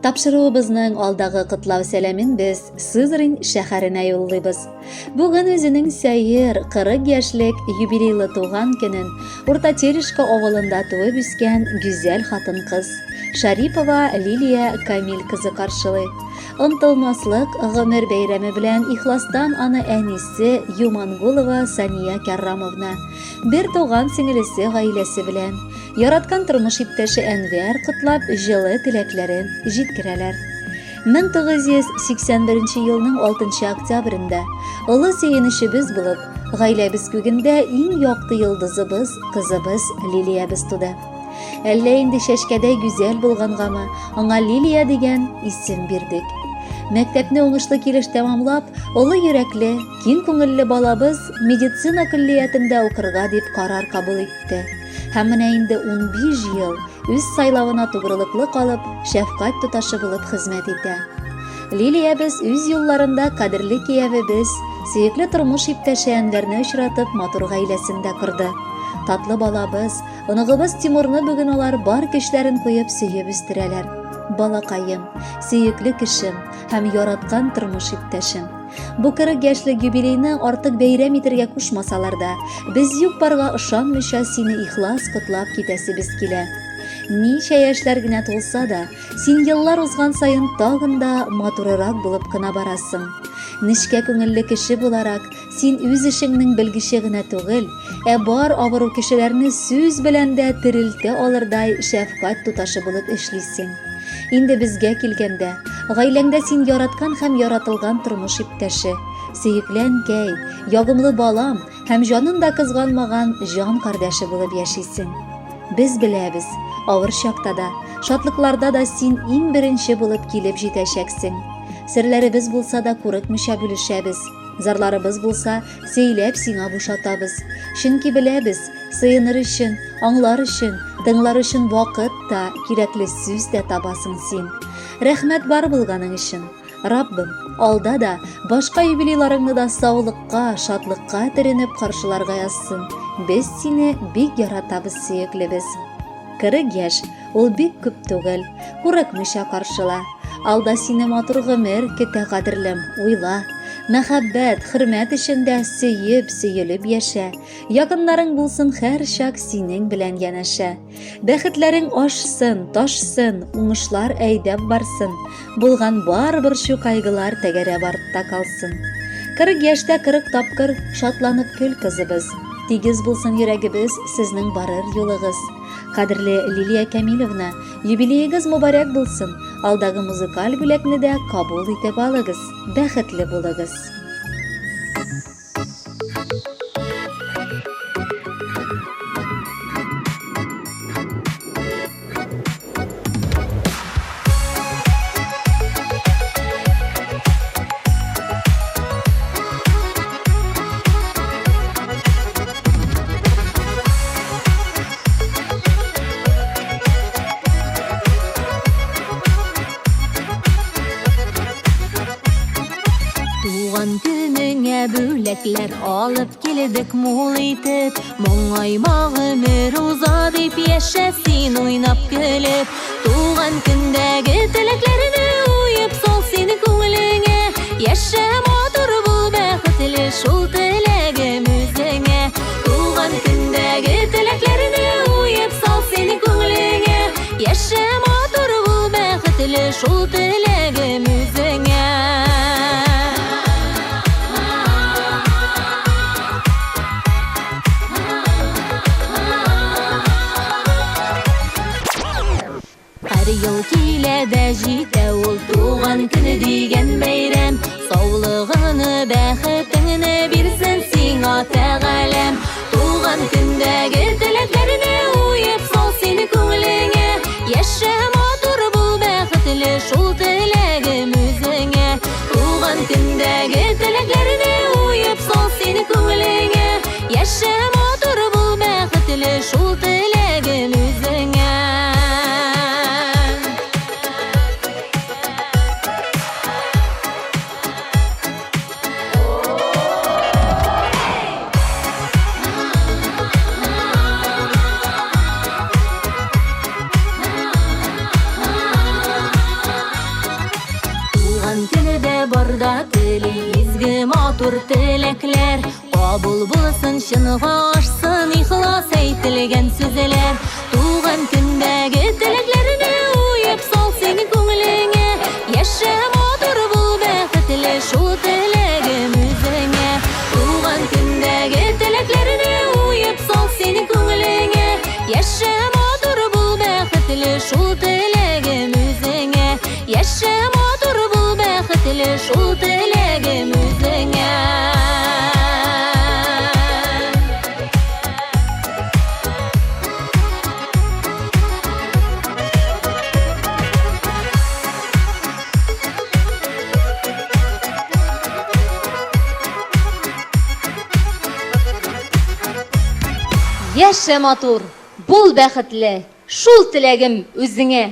Тапшыруыбызның алдагы котлау сәламен без Сызрань шәһәренә юллыйбыз. Бүген үзенең сәер 40 яшьлек юбилейлы туган көнен Урта Терешка авылында туып үскән гүзәл хатын-кыз Шарипова Лилия Камиль кызы каршылый. Онтылмаслык гомер бәйрәме белән ихластан аны әнисе Юмангулова Сания Кәррамовна, бер туган сеңелесе гаиләсе белән, яраткан тормыш иптәше Әнвәр котлап җылы теләкләрен җиткерәләр. 1981 елның 6 октябрендә олы сөенечебез булып, гаиләбез күгендә иң якты йолдызыбыз, кызыбыз Лилиябез туды. Әллә инде чәчкәдәй гүзәл булгангамы, аңа Лилия дигән исем бирдек. Мәктәпне уңышлы килеш тәмамлап, олы йөрәкле, киң күңелле балабыз медицина көллиятендә укырга дип карар кабул итте. Һәм менә инде 15 ел үз сайлавына тугрылыклы калып, шәфкать туташы булып хезмәт итә. Лилиябез үз юлларында кадерле киявебез, сөекле тормыш иптәше Әнвәрне очратып, матур гаиләсен дә корды. Татлы балабыз, оныгыбыз Тимурны бүген алар бар көчләрен куеп сөеп үстерәләр. Балакаем, сөекле кешем һәм яраткан тормыш иптәшем. Бу 40 яшьлек юбилейны артык бәйрәм итергә кушмасалар да, без юк-барга ышанмыйча сине ихлас котлап китәсебез килә. Ничә яшьләр генә тулса да, син еллар узган саен тагын да матурырак булып кына барасың. Нечкә күңелле кеше буларак, син үз эшеңнең белгече генә түгел, ә бар авыру кешеләрне сүз белән дә терелтә алырдай шәфкать туташы булып эшлисең. Инде безгә килгәндә, гаиләңдә син яраткан һәм яратылган тормыш иптәше, сөекле әнкәй, ягымлы балам һәм җанын да кызганмаган җан кардәше булып яшисең. Без беләбез, авыр чакта да, шатлыкларда да син иң беренче булып килеп җитәчәксең. Серләребез булса да курыкмыйча бүлешәбез. Зарларыбыз булса, сөйләп сиңа бушатабыз. Чөнки беләбез, сыеныр өчен, аңлар өчен, тыңлар өчен вакыт та, кирәкле сүз дә табасың син. Рәхмәт бар булганың өчен. Раббым, алда да, башка юбилейларыңны да саулыкка, шатлыкка төренеп каршыларга язсын. Без сине бик яратабыз, сөеклебез. 40 яшь, ул бик күп түгел. Курыкмыйча каршыла. Алда сине матур гомер көтә, кадерлем, уйла. Мәхәббәт, хөрмәт эчендә сөеп, сөелеп яшә. Якыннарың булсын һәрчак синең белән янәшә. Бәхетләрең ашсын, ташсын, уңышлар әйдәп барсын. Булган бар борчу кайгылар тәгәрәп артта калсын. 40 яшьтә 40 тапкыр шатланып көл, кызыбыз. Тигез булсын йөрәгебез, сезнең барыр юлыгыз. Кадерле Лилия Кәмиловна, юбилеегыз мөбарәк булсын! Алдагы музыкаль бүләкне дә кабул итеп алыгыз. Бәхетле булыгыз! Туган көнеңә бүләкләр алып килдек мул итеп. Моңайма гомер уза дип яшә син уйнап көлеп. Туган көндәге теләкләрне уеп сал син күңелеңә. Яшә матур бул бәхетле шул теләгем үзеңә. Туган көндәге теләкләрне уеп сал син күңелеңә. Яшә матур бул бәхетле шул теләгем үзеңә. Һәр ел килә дә җитә ул туган көне дигән бәйрәм. Саулыгыңны, бәхетеңне бирсен сиңа Тәгаләм. Туган көндәге теләкләрне уеп сал син күңелеңә. Яшә матур бул бәхетле шул теләгем үзеңә. Туган көндәге теләкләрне уеп сал син күңелеңә. Яшә матур бул бәхетле шул теләгем үзеңә. матур теләкләр Кабул булсын, чынга ашсын ихлас әйтелгән сүзләр. Туган көндәге теләкләрне уеп сал син күңелеңә. Яшә матур бул, бәхетле, шул теләгем үзеңә. Туган көндәге теләкләрне уеп сал син күңелеңә. Яшә матур бул, бәхетле, шул теләгем үзеңә. Яшә матур бул, бәхетле, шул теләгем үзеңә. Яшә матур, бул бәхетле, шул теләгем үзеңә.